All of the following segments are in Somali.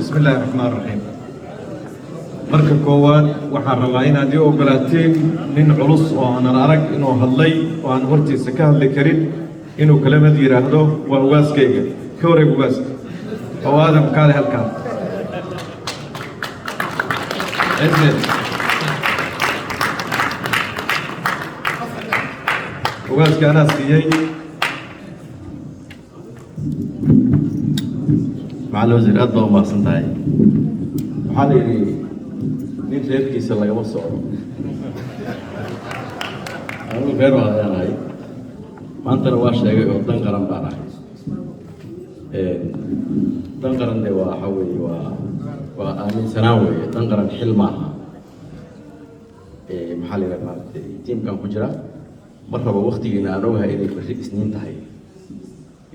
Bismi illaahi raxmaan raxiim. Marka koowaad, waxaan rabaa inaad ii ogolaatiin nin culus oo aanan arag inuu hadlay oo aan hortiisa ka hadli karin inuu kelimad yidhaahdo. Waa ugaaskayga. Ka wareeg ugaaska oo Aadam kaale halkaan. Ciise. Ugaaska anaa siiyey. Macalin wasiir, aad baa u mahadsan tahay. Waxaa la yidhi nin reerkiisa lagama socdo. Anigu reer ayaan ahay, maantana waa sheegay oo dan qaran baan ahay. Dan qaran de waa waxa weeye, waa aaminsanaan weeye. Dan qaran xil maaha. Maxaa la yidhaha, maaragtay, tiimkan ku jira ma rabo waktigiina aan ogahay inay berri Isniin tahay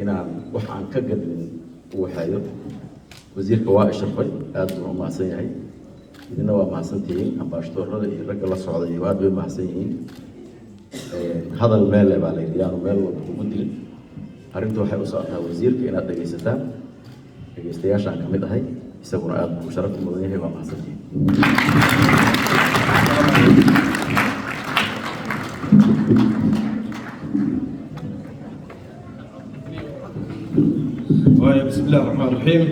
inaan wax aan ka gadmin u waxeeyo. Wasiirka waa isharfay, aad buu u mahadsan yahay. Idina waa mahadsantihiin, ambaashadoorada iyo ragga la socday iyo aad bay mahadsan yihiin. Hadal meele baa la yidhi, yaanu meel walba kugu dilin. Arrintu waxay u socotaa wasiirka inaad dhegaysataan. Dhegaystayaashaan ka mid ahay, isaguna aad buu sharaf u mudan yahay. Waa mahadsantihiin. Waayo, bismi illahi raxmaan raxiim.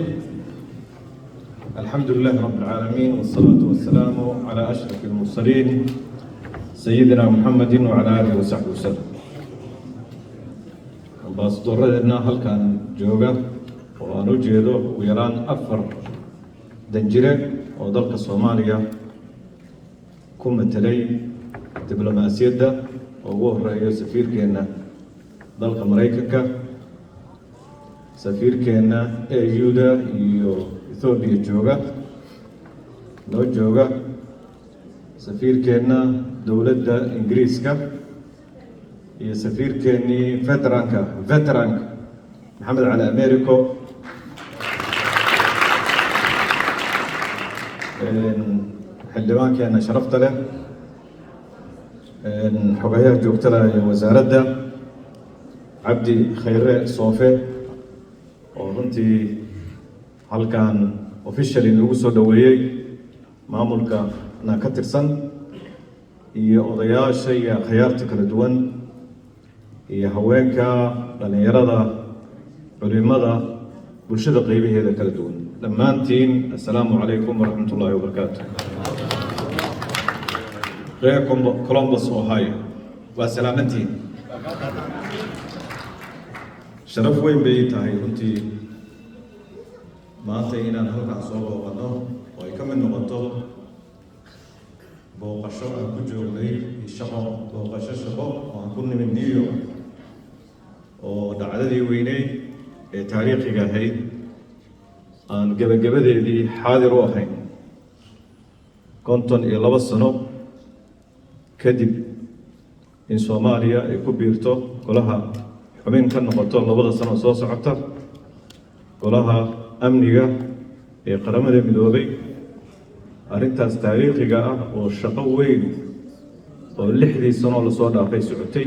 Alxamdu lilahi rabi alcaalamiin, wasalaatu wasalaamu calaa ashraf almursaliin, sayidina Muxamedi wacala aalihi wasaxbi wasalam. Ambaasadoradeedna halkan jooga oo aan u jeedo ugu yaraan afar danjire oo dalka Soomaaliya ku matelay diblomaasiyadda, oo ugu horeeyo safiirkeenna dalka Maraykanka, safiirkeenna AU-da iyo Ethoobiya jooga, noo jooga, safiirkeenna dowladda Ingiriiska iyo safiirkeennii veteranka Maxamed Cali Americo, xildhibaankeenna sharafta leh, xogayaha joogtada ee wasaaradda, Cabdi Khayre Soofe, oo runtii halkan officially noogu soo dhoweeyey, maamulkana ka tirsan, iyo odayaasha iyo akhyaarta kala duwan iyo haweenka, dhalinyarada, culimada, bulshada qeybaheeda kala duwan, dhammaantiin assalaamu calaykum waraxmat ullaahi wabarakaatu. Reer Columbus, Ohio, waa salaamantiin. Sharaf weyn bay ii tahay runtii maanta inaan halkan soo booqanno oo ay ka mid noqoto booqasho aan ku joognay shaqo, booqasho shaqo oo aan ku nimid New York, oo dhacdadii weyneyd ee taariikhiga ahayd aan gebagabadeedii xaadir u ahayn, 52 sano kadib in Soomaaliya ay ku biirto golaha, xubin ka noqoto 2da sano soo socota Golaha Amniga ee Qaramada Midoobay. Arrintaas taariikhiga ah oo shaqo weyn oo 6dii sanoo lasoo dhaafay socotay,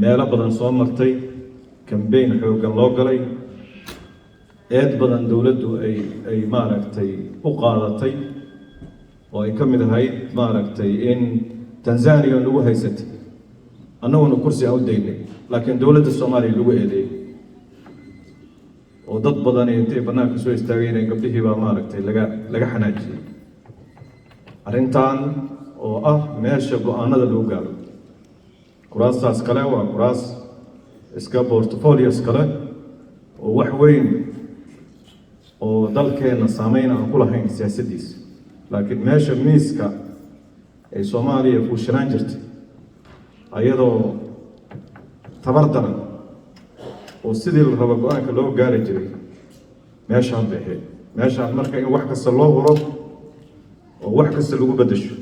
meelo badan soo martay, campaign xooggan loo galay, eed badan dowladdu ay maaragtay u qaadatay, oo ay ka mid ahayd maaragtay in Tanzania lagu haysatay, annaguna kursi aan u daynay, laakiin dowladda Soomaaliya lagu eedeeyey, oo dad badani intay bannaanka soo istaageen gabdhihii baa maaragtay laga xanaajiyey. Arrintan oo ah meesha go-aanada lagu gaaro, kuraastaas kale waa kuraas iska portfolios kale oo wax weyn oo dalkeenna saameyn aan ku lahayn siyaasaddiisa, laakiin meesha miiska ay Soomaaliya fuushanaan jirtay ayadoo tabar daran oo sidii la rabo go-aanka loo gaari jiray, meeshaan bay ahayd. Meeshaan marka in wax kasta loo huro oo wax kasta lagu beddesho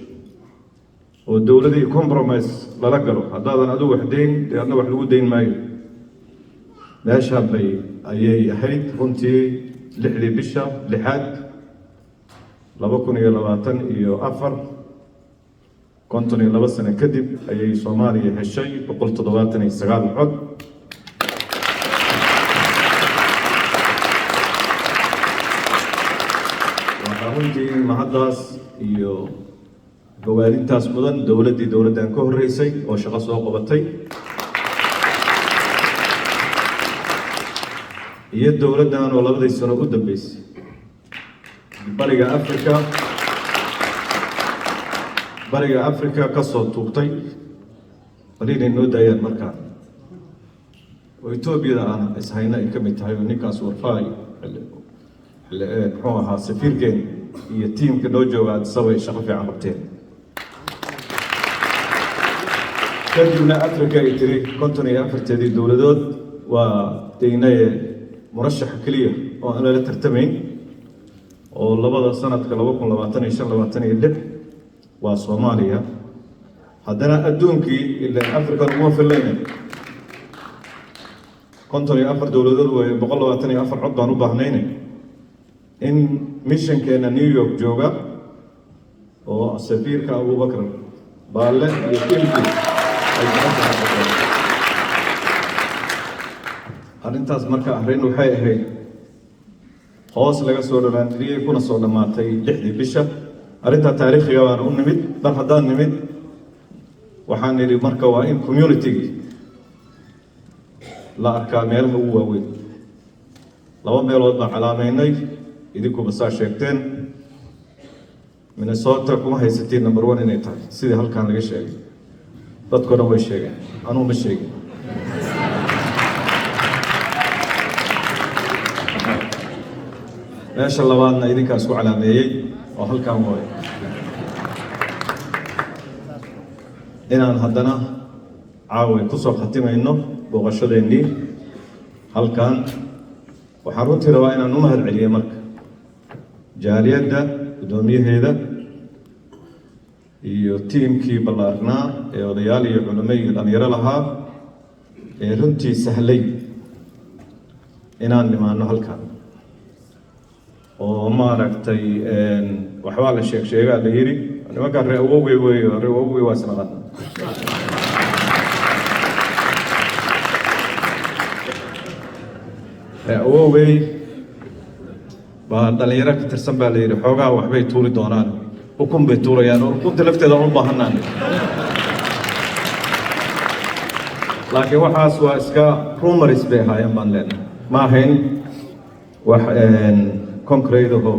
oo dowladii compromise lala galo, haddaadan adigu wax dayn dee adna wax lagu dayn maayo, meeshaan bay ayay ahayd runtii. 6dii bisha lixaad 2024, 52 sano kadib, ayay Soomaaliya heshay 179 cod. Waxaa runtii mahaddaas iyo bogaadintaas mudan dowladdii dowladdan ka horreysay oo shaqo soo qabatay, iyo dowladdan oo labadii sano u dambeysay Bariga Africa ka soo tuugtay bal inay noo daayaan markaan, oo Etoobiyada aan ishayna ay ka mid tahay, oo ninkaas Warfaay, muxuu ahaa, safiirkeen iyo tiimka noo jooga Addis Ababa ay shaqo fiican qabteen. Kadibna Africa ay tiri 54-teedii dowladood waa daynaye, murashaxa keliya oo aan lala tartamayn oo labada sanadka 2025 26 waa Soomaaliya. Haddana adduunkii ilaan Africa uguma fillayna, 54 dowladood weeye, 124 cod baan u baahnayne, in missionkeena New York jooga oo safiirka Abubakar Baalle iyo tiimkii ay gacanta ka qabteen arrintaas. Marka arrin waxay ahayd hoos laga soo dhalaantiriyey, kuna soo dhammaatay 6-dii bisha. Arrintaa taariikhiga baan u nimid. Mar haddaan nimid, waxaan nidhi marka waa in communitygii la arkaa meelaha ugu waaweyn. Laba meelood baan calaameynay, idinkuba saa sheegteen. Minnesota kuma haysatiin number one inay tahay, sidii halkan laga sheegay. Dadko dhan way sheegeen, anugu ma sheegin. Meesha labaadna idinkaa isku calaameeyey oo halkan waayo, inaan haddana caaway kusoo khatimayno booqashadeennii halkan. Waxaan runtii rabaa inaan u mahad celiyey marka jaaliyadda, guddoomiyaheeda iyo tiimkii ballaarnaa ee odayaal iyo culimo iyo dhalinyaro lahaa ee runtii sahlay inaan nimaano halkan. Oo maaragtay, waxbaa la sheeg sheegaa la yidhi, nimankaan ree awowgey weeyo, ree awowgey waa isnaqan. Ree awowgey baa dhalinyaro ka tirsan baa la yidhi, xoogaa waxbay tuuri doonaan, ukun bay tuurayaan, oo ukunta lafteeda aan u baahanaan. Laakiin waxaas waa iska rumors bay ahaayeen baan leenahay, ma ahayn wax concrete aho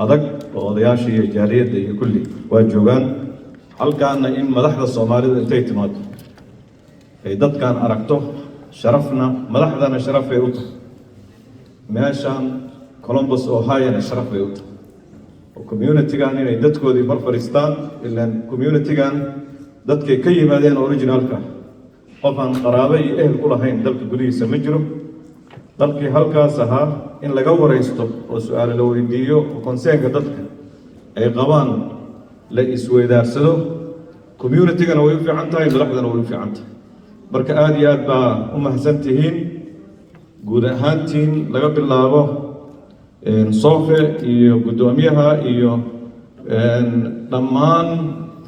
adag, oo odayaasha iyo jaaliyadda iyo kulli waa joogaan halkaana. In madaxda Soomaalidu intay timaado ay dadkan aragto, sharafna madaxdana sharaf bay u tahay, meeshan Columbus, Ohiona sharaf bay u tahay, oo communitygan inay dadkoodii bar fadhiistaan. Ilaan communitygan dadkay ka yimaadeen originalka, qof aan qaraabo iyo ehel ku lahayn dalka gudihiisa ma jiro. Dalkii halkaas ahaa in laga waraysto oo su-aalo la weydiiyo oo concernka dadka ay qabaan la isweydaarsado, communitygana way u fiican tahay, madaxdana way u fiican tahay. Marka aada iyo aad baa u mahadsan tihiin guud ahaantiin, laga bilaabo Sofe iyo guddoomiyaha iyo dhammaan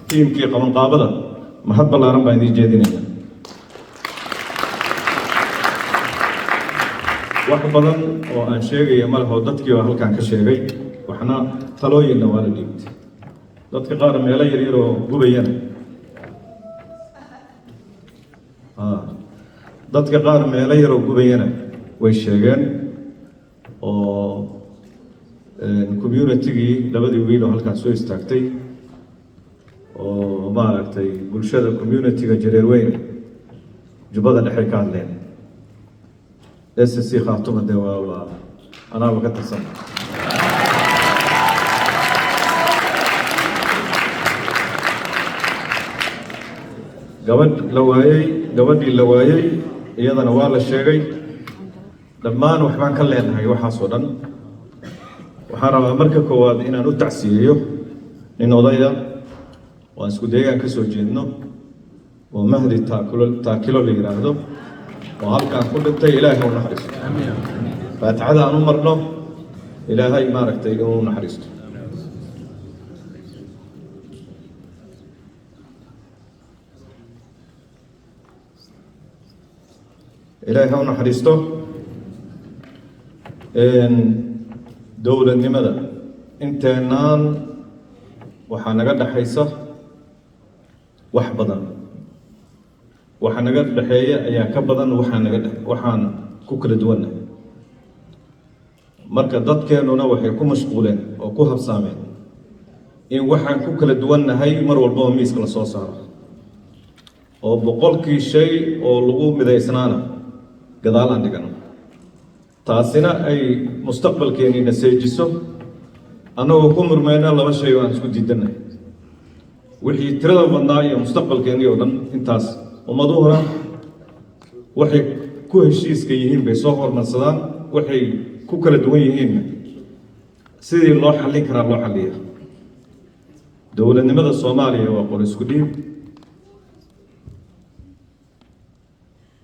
tiimkii qabanqaabada. Mahad ballaaran baan idiin jeedinaya. Wax badan oo aan sheegaya ma leho, dadkii baa halkan ka sheegay, waxna talooyinna waa la dhiibtay. Dadka qaar meelo yaryar oo gubayana, dadka qaar meelo yaroo gubayana way sheegeen, oo communitygii labadii wiil oo halkaan soo istaagtay oo maaragtay bulshada communityga Jareer Weyne Jubbada Dhexe ka hadleen. SSC Khaatuma dee waa anaaba ka tirsan. Gabadh la waayey, gabadhii la waayey iyadana waa la sheegay. Dhammaan waxbaan ka leenahay waxaasoo dhan. Waxaan rabaa marka koowaad inaan u tacsiyeeyo nin odaya oo aan isku deegaan ka soo jeedno oo Mahdi Taakilo, Taakilo la yidhaahdo, oo halkaan ku dhintay. Ilaahay u naxariisto, faatixada aan u marno, Ilaahay maaragtay inuu naxariisto. Ilaahay ha u naxariisto. Dowladnimada Inteenaan waxaa naga dhexaysa wax badan. Waxa naga dhexeeya ayaa ka badan waxaa naga dhe waxaan ku kala duwannahay. Marka dadkeennuna waxay ku mashquuleen oo ku habsaameen in waxaan ku kala duwannahay mar walbaba miiska la soo saaro, oo 100kii shay oo lagu midaysnaana gadaal aan dhigano, taasina ay mustaqbalkeennina seejiso, annagoo ku murmayna laba shay oo aan isku diidannahay, wixii tirada badnaa iyo mustaqbalkeennii oo dhan. Intaas ummaduhuna waxay ku heshiiska yihiin bay soo hormarsadaan, waxay ku kala duwan yihiinna sidii loo xallin karaa loo xalliya. Dowladnimada Soomaaliya waa qor isku dhiib,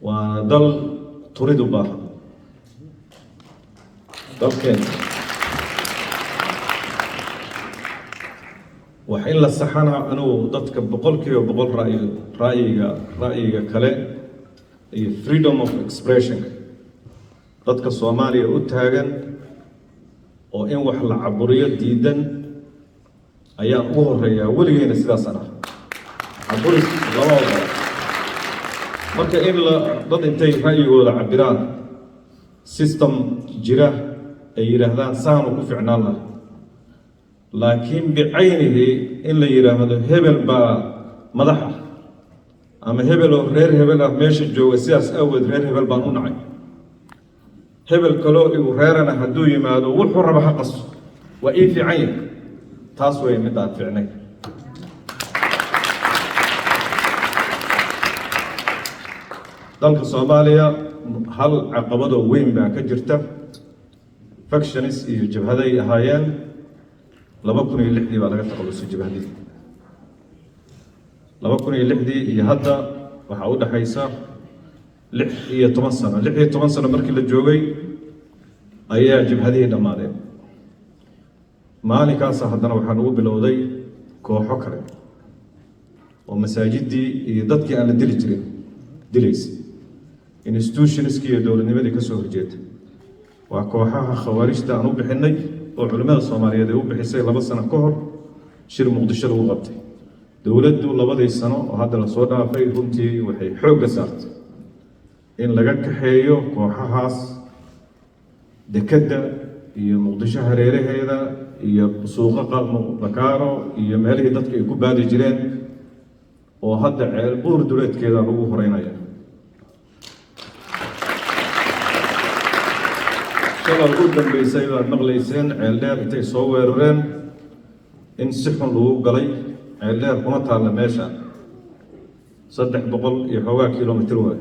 waana dal turid u baahan dalkeena. Wax in la saxana, anugu dadka 100% ra'yiga kale iyo freedom of expressionka dadka Soomaaliya u taagan oo in wax la caburiyo diidan ayaan ugu horeeyaa. Weligeyna sidaasaan ah, caburis lama ogola. Marka in la dad intay ra'yigooda cabiraan system jira ay yidhaahdaan saanu ku ficnaan laha, laakiin bicaynihi in la yidhaahdo hebel baa madax ah ama hebel oo reer hebel ah meesha jooga, sidaas awgeed reer hebel baan u nacay, hebel kaloo igu reerana hadduu yimaado wuxuu raba ha qaso, waa ii fiican yahay, taas way mid aan fiicnay. Dalka Soomaaliya hal caqabadoo weyn baa ka jirta. Factionis iyo jabhaday ahaayeen. 2006dii baa laga takhalusay jabhadii. 2006dii iyo hadda waxaa u dhexaysa 16 sano. 16 sano markii la joogay ayaa jabhadihii dhammaadeen. Maalinkaasa haddana waxaa lagu bilowday kooxo kale oo masaajidii iyo dadkii aan la dili jirin dilaysa, institutionskii iyo dowladnimadii ka soo horjeeda. Waa kooxaha khawaarijta aan u bixinay oo culimmada Soomaaliyeed ay u bixisay 2 sano ka hor shir Muqdisho lagu qabtay. Dowladdu labadii sano oo hadda lasoo dhaafay runtii waxay xoogga saartay in laga kaxeeyo kooxahaas dekedda iyo Muqdisho hareeraheeda iyo suuqa Bakaaro iyo meelihii dadka ay ku baadi jireen, oo hadda Ceel Buur duleedkeeda lagu horeynaya. Shalal u dambeysay baad maqlayseen Ceel Dheer intay soo weerareen in si xun lagu galay. Ceel Dheer kuma taalla meesha, 300 iyo xoogaa kilomitir waaye.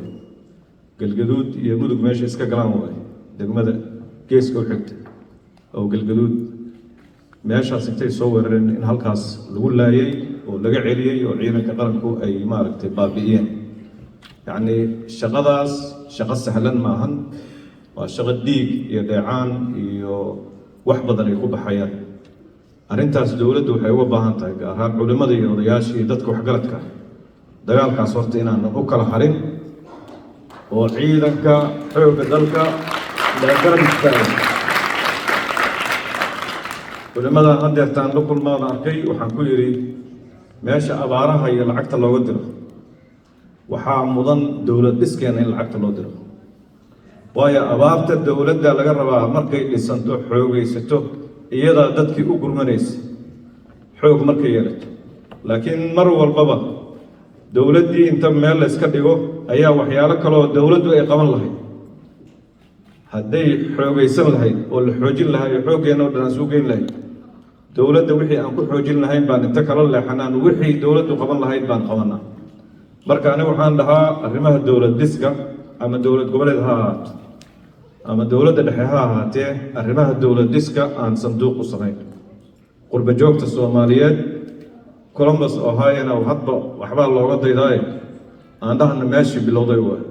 Galgaduud iyo Mudug meesha iska galaan waaye, degmada geeska u xigta oo Galgaduud. Meeshaas intay soo weerareen in halkaas lagu laayay oo laga celiyey oo ciidanka qaranku ay maaragtay baabi'iyeen. Yacni shaqadaas shaqo sahlan maahan, waa shaqo dhiig iyo dheecaan iyo wax badan ay ku baxayaan. Arrintaas dowladdu waxay uga baahan tahay, gaar ahaan culimmada iyo odayaasha iyo dadka waxgaradka, dagaalkaas horta inaanan u kala harin oo ciidanka xoogga dalka la garab istaago. Culimmadan haddeertaan la kulmaada arkay, waxaan ku yidhi meesha abaaraha iyo lacagta looga diro waxaa mudan dowlad dhiskeena in lacagta loo diro, waayo abaarta dowladda laga rabaa markay dhisanto, xoogaysato, iyadaa dadkii u gurmanaysa xoog markay yeelato. Laakiin mar walbaba dowladdii inta meel la iska dhigo ayaa waxyaalo kaleoo dowladdu ay qaban lahayd hadday xoogaysan lahayd oo la xoojin lahay oo xooggeenna o dhan aan suu geyn lahayd, dowladda wixii aan ku xoojin lahayn baan inta kala leexanaan, wixii dowladdu qaban lahayd baan qabanaa. Marka aniga waxaan dhahaa arrimaha dowlad dhiska, ama dowlad goboleed ha ahaato ama dowladda dhexe ha ahaatee, arrimaha dowlad dhiska aan sanduuq u samayn. Qurba joogta Soomaaliyeed Columbus, Ohiona hadba waxbaa looga daydaaye, aan dhahna meeshii bilowday waay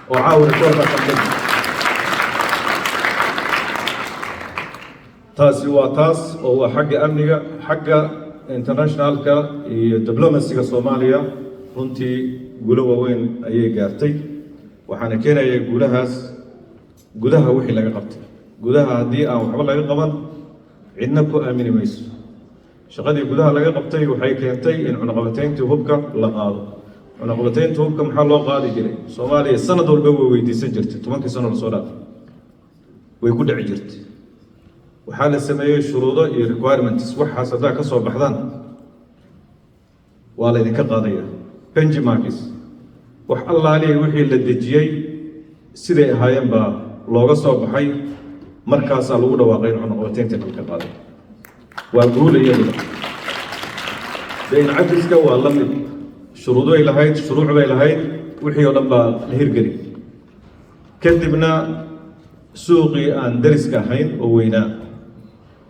oo caawa rikoorka qaldhay. Taasi waa taas oo waa xagga amniga. Xagga internationalka iyo diblomacyga Soomaaliya runtii guulo waaweyn ayay gaartay, waxaana keenaya guulahaas gudaha wixii laga qabtay. Gudaha haddii aan waxba laga qaban, Cidna ku aamini mayso. Shaqadii gudaha laga qabtay waxay keentay in cunaqabatayntii hubka la qaado. Cunaqabataynta hubka maxaa loo qaadi jiray? Soomaaliya sanad walba way weydiisan jirtay. 10kii sano lasoo dhaafay way ku dhici jirtay. Waxaa la sameeyey shuruudo iyo requirements. Waxaas haddaa ka soo baxdaan, waa laydinka qaadaya. Benchmarks wax allaaliya wixii la dejiyey siday ahaayeen baa looga soo baxay. Markaasaa lagu dhawaaqay in cunaqabataynta dalka qaaday. Waa guul iyaduna. Dayn cafiska waa la mid. Shuruuday lahayd, shuruuc bay lahayd, wixii oo dhan baa la hirgeli. Kadibna suuqii aan dariska ahayn oo weynaa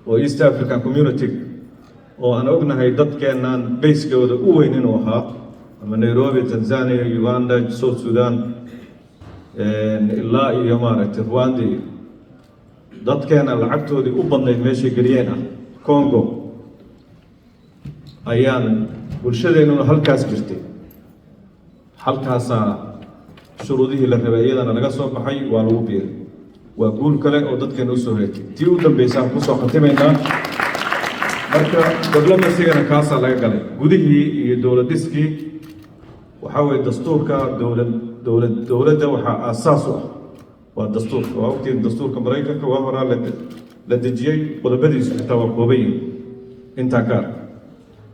oo East African Community, oo aan ognahay dadkeennan bayskooda u weyn inuu ahaa ama Nairobi, Tanzania, Uganda, South Sudan ilaa iyo maaragtay Rwanda, iyo dadkeena lacagtoodii u badnayd meeshay geliyeen ah Congo, ayaan bulshadeennuna halkaas jirtay. Halkaasaa shuruudihii la rabay iyadana laga soo baxay, waa lagu biiray. Waa guul kale oo dadkeena usoo heegtay. Tii u dambeysaan kusoo khatimaynaa. Marka diblomasigana kaasaa laga galay. Gudihii iyo dowlad dhiskii waxaa weeye dastuurka. Dowladda waxaa aasaas u ah waa dastuurka. Waa ogtiin, dastuurka Maraykanka waa horaa la dejiyey. Qodobadiisu xitaa waa kooban yihin intaa ka arka.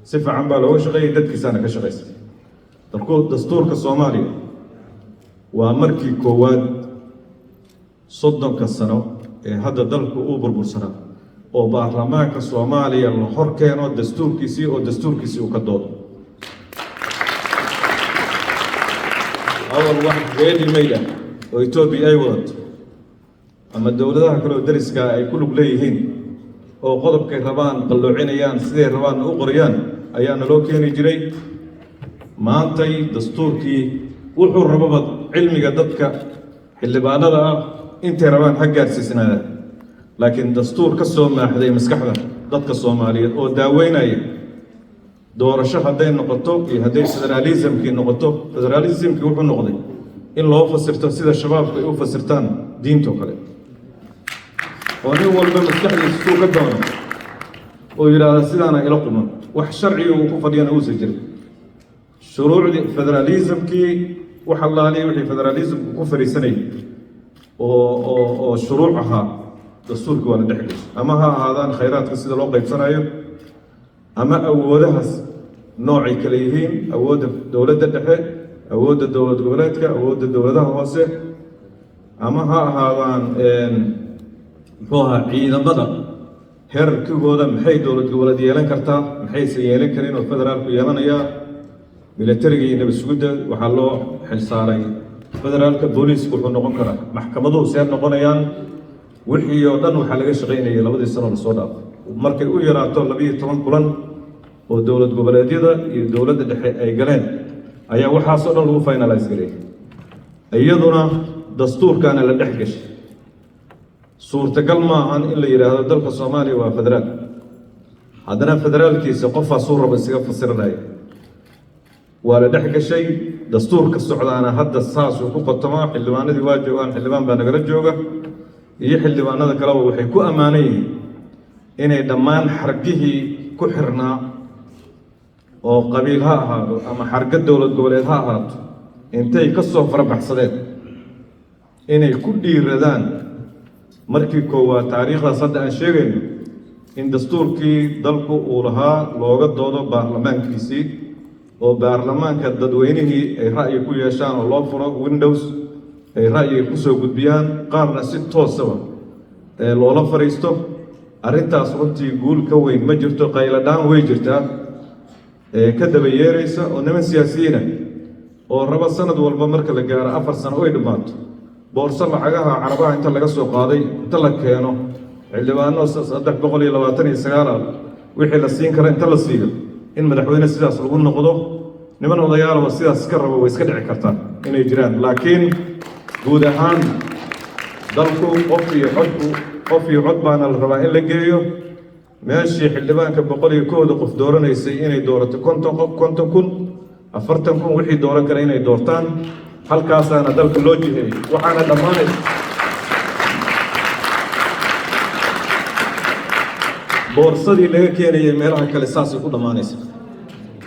Si fiican baa looga shaqeeyay, dadkiisaana ka shaqaystay. Dastuurka Soomaaliya waa markii koowaad 30ka sano ee hadda dalku uu burbursanaa oo baarlamaanka Soomaaliya la hor keeno dastuurkiisii oo dastuurkiisii uu ka doodo. Awal wax ready made ah oo Etoobiya ay wadato ama dowladaha kale oo dariska ay ku lug leeyihiin oo qodobkay rabaan qalloocinayaan, siday rabaan u qoriyaan ayaa naloo keeni jiray. Maantay dastuurkii wuxuu rababa cilmiga dadka xildhibaanada ah intay rabaan ha gaarsiisnaada, laakiin dastuur ka soo maaxday maskaxda dadka Soomaaliyeed oo daaweynaya doorasho hadday noqoto iyo hadday federaalismkii noqoto. Federaalismkii wuxuu noqday in loo fasirto sida shabaabku ay u fasirtaan diintoo kale, oo nin walba maskaxdiisa suu ka doono oo yidhaahda sidaana ila quman, wax sharciga uu ku fadhiyana uusan jirin. Shuruucdii federaalismkii, wax allaaliya wixii federaalismku ku fariisanayay oo shuruuc ahaa, dastuurkii waa la dhex gashay. Ama ha ahaadaan khayraadka sida loo qaybsanayo, ama awoodahaas noocay kale yihiin, awoodda dowladda dhexe, awoodda dowlad goboleedka, awoodda dowladaha hoose, ama ha ahaadaan muxuu ahaa ciidamada heerarkigooda, maxay dowlad goboleed yeelan kartaa, maxayse yeelan karin oo federaalku yeelanayaa. Militariga iyo nabad sugidda waxaa loo xilsaaray federaalka. Booliisku wuxuu noqon karaa, maxkamaduhu see noqonayaan, wixii oo dhan waxaa laga shaqaynayay 2dii sano lasoo dhaafay. Markay u yaraato 12 kulan oo dowlad goboleedyada iyo dowladda dhexe ay galeen ayaa waxaasoo dhan lagu finalize gareeyay, iyaduna dastuurkaana la dhex gashay. Suurtagal ma ahan in la yidhaahdo dalka Soomaaliya waa federaal, haddana federaalkiisa qofaasuu rabo isaga fasiranaya. Waa la dhex gashay. Dastuurka socdaana hadda saasuu ku qotomaa. Xildhibaanadii waa joogaan, xildhibaan baa nagala jooga iyo xildhibaanada kaleba. Waxay ku ammaanan yihiin inay dhammaan xargihii ku xirnaa, oo qabiil ha ahaado ama xarga dowlad goboleed ha ahaato, intay ka soo farabaxsadeen inay ku dhiiradaan markii koowaad taariikhdaas hadda aan sheegayno in dastuurkii dalku uu lahaa looga doodo baarlamaankiisii, oo baarlamaanka dadweynihii ay ra'yi ku yeeshaan, oo loo furo windows ay ra'yiga kusoo gudbiyaan, qaarna si toosaba ee loola fadhiisto. Arrintaas runtii guul ka weyn ma jirto. Qayladhaan way jirtaa ee ka daba yeeraysa oo niman siyaasiyiina oo raba sanad walba marka la gaaro 4 sano oy dhammaato, boorso lacagaha Carabaha inta laga soo qaaday inta la keeno, xildhibaano 329 ah wixii la siin kara inta la siiyo, in madaxweyne sidaas lagu noqdo. Niman odayaalaba sidaas iska rabo way iska dhici kartaa inay jiraan, laakiin guud ahaan dalku qof iyo codku, qof iyo cod baana la rabaa in la geeyo. Meeshii xildhibaanka 101da qof dooranaysay inay doorato 50 qof, 50,000, 40,000, wixii dooran kara inay doortaan. Halkaasaana dalka loo jiheeyey. Waxaana dhammaanaysa Boorsadii laga keenayay meelaha kale saasay ku dhammaanaysa.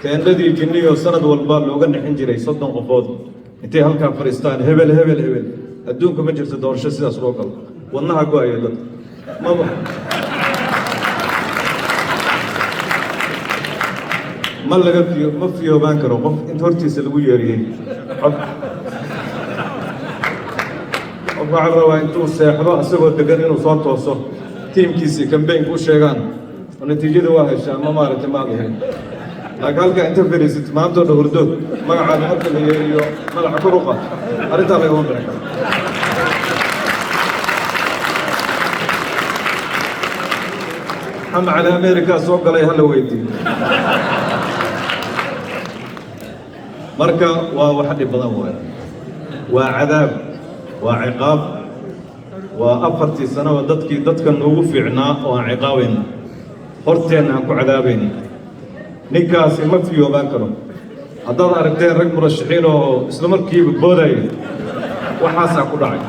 Teendhadii jinniyo sanad walba looga nixin jiray 30 qofood intay halkaa fadhiistaan, hebel, hebel, hebel. Adduunka ma jirto doorasho sidaas loo galo. Wadnaha go-aya dadka. Maba ma laga fiyo, ma fiyoobaan karo qof inta hortiisa lagu yeeriyey cod. Qof waxaa la rabaa intuu seexdo isagoo degan inuu soo tooso, tiimkiisii kambeynka u sheegaan oo natiijada waa heshaa ama maaragtay maad ahayn. Laakiin halka inta fadhiisid maantoo dha hurdo, magacaada marka la yeeriyo madaxa kor u qaad, arrintaa lagama bixi karo. Maxamed Cali America soo galay, hala weydiiyo. Marka waa wax dhib badan waay, waa cadaab, waa ciqaab, waa 4tii sanoba dadkii dadka noogu fiicnaa oo aan ciqaabayno, horteenna aan ku cadaabayno. Ninkaasi ma fiyoobaan karo. Haddaad aragteen rag murashaxiin oo isla markiiba boodaya, waxaasaa ku dhacay.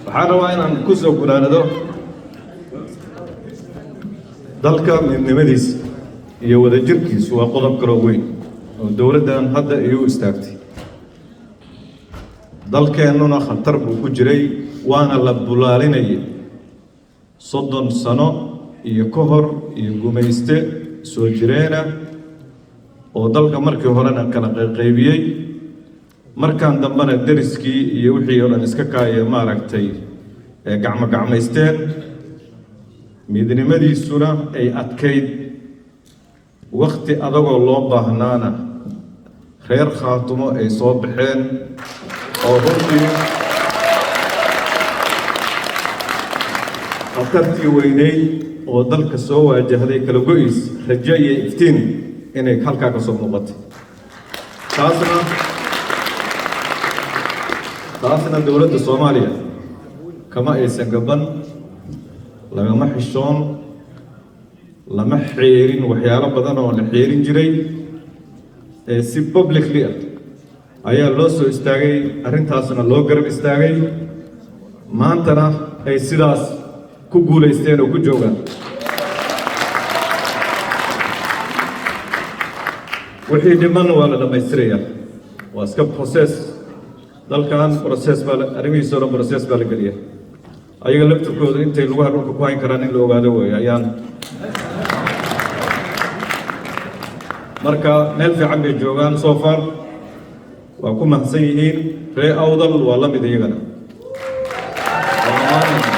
Waxaan rabaa inaan ku soo gunaanado: dalka midnimadiisa iyo wadajirkiisu waa qodob kaloo weyn oo dowladdan hadda iyu istaagtay. Dalkeennuna khatar buu ku jiray, waana la bulaalinayay 30 sano iyo ka hor iyo gumayste soo jireena oo dalka markii horena kala qayqaybiyey, markaan dambena deriskii iyo wixii oo dhan iska kaaya maaragtay gacmo gacmaysteen. Midnimadiisuna ay adkayd, wakhti adagoo loo baahnaana reer Khaatumo ay soo baxeen oo runtii khatartii weyneyd oo dalka soo waajahday kala go-is rajo iyo iftiin inay halkaa ka soo muuqatay. Taasna dowladda Soomaaliya kama aysan gaban, lagama xishoon, lama xeerin waxyaalo badan oo la xeerin jiray ee si publicly ah ayaa loo soo istaagay, arrintaasna loo garab istaagay, maantana ay sidaas ku guulaysteen oo ku joogaan. Wixii dhiman waa la dhammaystirayaa, waa iska process. Dalkan process baa, arrimihiisa o dhan process baa la geliya. Ayaga laftirkooda intay lugaha dhulka ku hayn karaan in la ogaado weeye ayaan. Marka meel fiican bay joogaan so far, waa ku mahadsan yihiin. Ree Awdal waa la mid iyagana. Waa ammaanayna.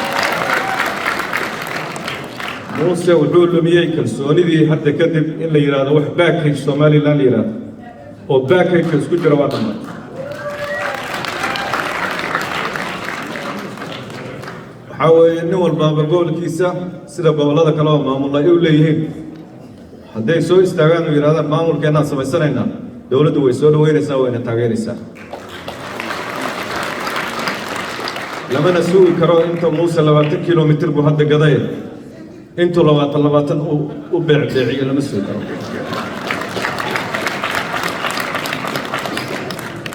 Muuse wuxuu lumiyey kalsoonidii. Hadda kadib in la yidhaahdo wax package Somaliland la yidhahdo oo package isku jira waa dhammaatay. Waxaa weeye nin walbaaba gobolkiisa, sida gobollada kale oo maamul ay u leeyihiin, hadday soo istaagaan oo yidhahdaan maamulkeennaan samaysanaynaa, dowladdu way soo dhaweynaysaa, wayna taageeraysaa. Lamana sugi karo inta Muuse 20 kilomitir buu hadda gaday, intuu 20 20 u beecbeeciyo lama sugi karo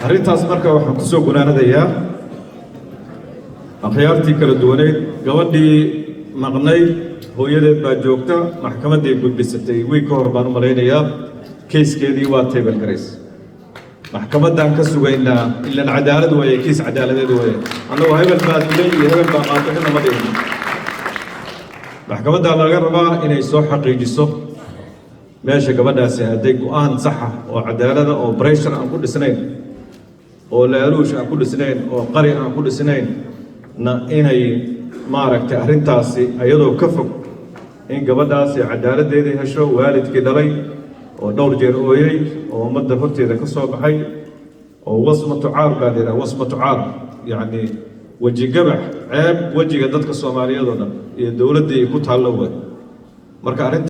arrintaas. Marka waxaan ku soo gunaanadayaa akhyaartii kala duwaneyd. Gabadhii maqnayd hooyadeed baa joogta, maxkamaddii gudbisatay wiig ka hor baan u malaynayaa. Keyskeedii waa table garays, maxkamaddaan ka sugaynaa. Ilan cadaalad waaye, kiis cadaaladeed waaye. Annagu hebel baa dilay iyo hebel baa qaatay midna ma dhihin. Maxkamaddaa laga rabaa inay soo xaqiijiso meesha gabadhaasi hadday go-aan saxa oo cadaalada oo pressure aan ku dhisnayn oo laaluush aan ku dhisnayn oo qari aan ku dhisnayn na inay maaragtay arrintaasi iyadoo ka fog in gabadhaasi cadaaladdeedii hesho. Waalidkii dhalay oo dhowr jeer ooyey oo ummadda horteeda ka soo baxay oo wasmatu caar baa la yidhaha, wasmatu caar, yacni weji gabax, ceeb wejiga dadka Soomaaliyeed oo dhan iyo dowladdii ay ku taallo waay. Marka arrinta